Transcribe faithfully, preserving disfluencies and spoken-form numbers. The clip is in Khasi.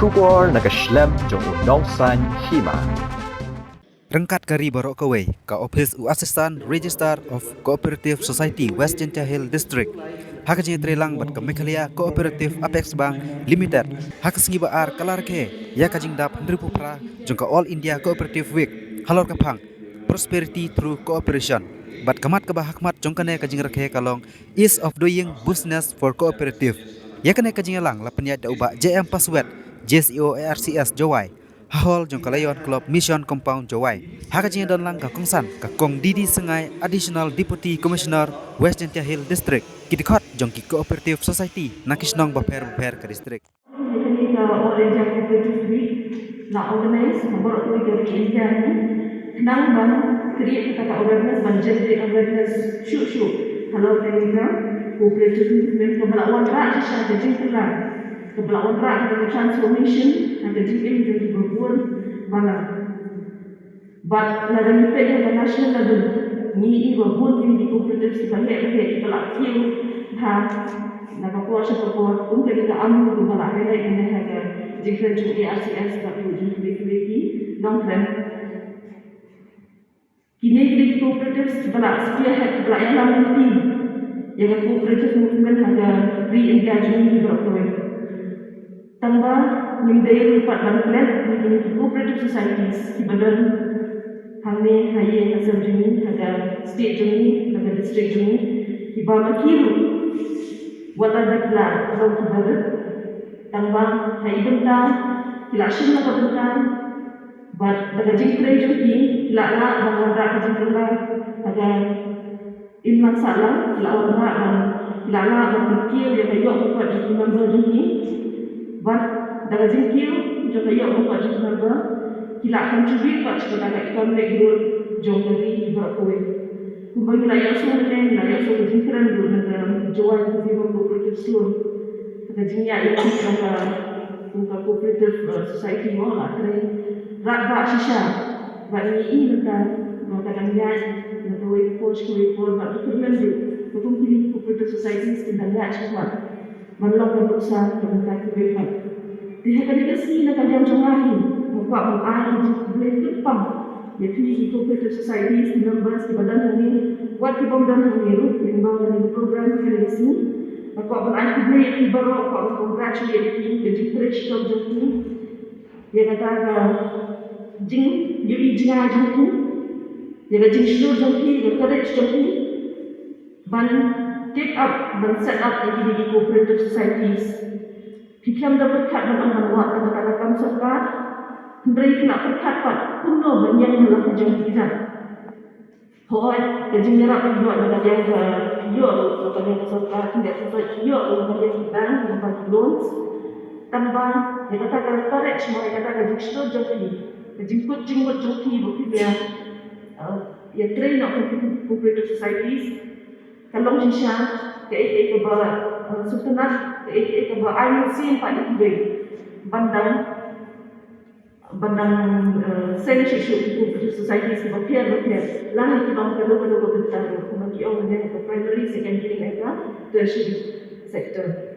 Khubor na ka shlem jong u nongsan hima. Ryngkat ka ri baroh kawei, ka ophis u Assistant Registrar of Cooperative Society West Jaintia Hill District, ha ka jingïatreilang bad ka Meghalaya Cooperative Apex Bank Limited, ha ka sngi ba ar ka la rakhe ïa ka jingdap hynriewphew phra jong ka All India Cooperative Week halor ka phang Prosperity through Cooperation. Bad ka mat kaba hakhmat jong kane ka jingrakhe ka long Ease of Doing Business for Cooperative. Ïa kane ka jingïalang la pynïaid da u Bah J M Paswet, J C O A R C S Jowai, ha hall jong ka Lion Club Mission Compound Jowai. Ha ka jingdon lang ka kongsan ka Kong D D Syngai, Additional Deputy Commissioner West Jaintia Hill District, ki dkhot jong ki cooperative society na ki shnong bapher bapher ka district. Kane ka All India Cooperative Week la organize ha baroh kawei ka ri India hi khnang ban create kata ka awareness, ban generate awareness shuh shuh halor kane ka cooperative movement kaba la wanrah shisha ka jingkylla, kaba la wanrah kata ka transformation ha ka jingim jong kiba bun balang. Bad lada ngi peit ha ka national level, ngi i ba bun ki cooperatives kiba heh ba heh kiba la kiew bha na ka por sha ka por, kum kane ka Amul kaba la highlight mynne ha ka jingkren jong A R C S bad jong kiwei kiwei ki nongkren. Kine ki dei ki cooperatives kiba la spearhead, kiba la ïalam lynti ïa ka cooperative movement ha ka ri India jong ngi baroh kawei. Tangba ngim dei ruh pat ban klet ïa kine ki cooperative societies kiba don hangne ha ïing ha sem jong ngi, ha ka state jong ngi, ha ka district jong ngi, kiba ma ki ruh wat la dep la long kiba rit, tangba ha i bynta ki la shim na ka bynta. Bad da ka jingtrei jong ki, ki la lah ban wanrah ka jingkylla ha ka imlang sahlang, ki la wanrah ban, ki la lah ban pynkiew ïa ka ïoh ka kot jong ki member jong ki. Bad da ka jingkiew jong ka ïoh ka kot jong ki member, ki la contribute pat sha kata ka economic growth jong ka ri baroh kawei. Kumba ngi la ïohsngew mynne, ngi la ïohsngew ka jingkren ruh na ka Jowai Consumer Cooperative Store. Ka jingïaid ïa ka, ka cooperative, uh, society mo la trei radbah shisha. Bad ngi i mynta ba ka dang ïaid na kawei ka por sha kawei ka por, bad ka kyrmen ruh ba kum kine ki cooperative societies ki dang ïaid shakhmat ban long ka nuksa ka bynta kiwei pat. Te ha kane ka sngi na ka liang jong nga hi, nga kwah ban ai ka jingkhublei kyrpang ïa phi ki cooperative societies, ki members kiba don hangne, wat ki bym don hangne ruh, lyngba kane ka program ha kane ka sngi. Nga kwah ban ai khublei ïa phi baroh, kwah ban congratulate ïa phi, ka jingtrei shitom jong phi, ïa kata ka jingïohi jngai jong phi, ïa ka jingshlur jong phi, ïa ka courage jong phi ban take up, ban set up ïa kine ki cooperative societies. Phi khlem da pyrkhat ban ong ban wad kata ka kam sorkar, hynrei phi la pyrkhat pat kumno ban ïeng ha la ka jong phi jait. Hooid, ka jingïarap phi ïoh na ka liang ka, phi ïoh ruh na ka liang ka sorkar, phi ïoh ruh na ka liang ki bank, na ka liang ki loans. Tangba ïa kata ka courage mo, ïa kata ka jingshlur jong phi, ka jingkut jingmut jong phi ba phi ïa, uh, ïa trei noh ïa ki cooperative societies, ka long shisha kaei kaei kaba, uh, sngewtynnat, kaei kaei kaba ai mynsiem pat ïa kiwei ban dang, ban dang, uh, seng shuh shuh ki cooperative societies kiba pher ba pher, la ha ki long kano kano ka bynta ruh, kumba ki ong mynne ha ka primary, secondary ne ka tertiary sector.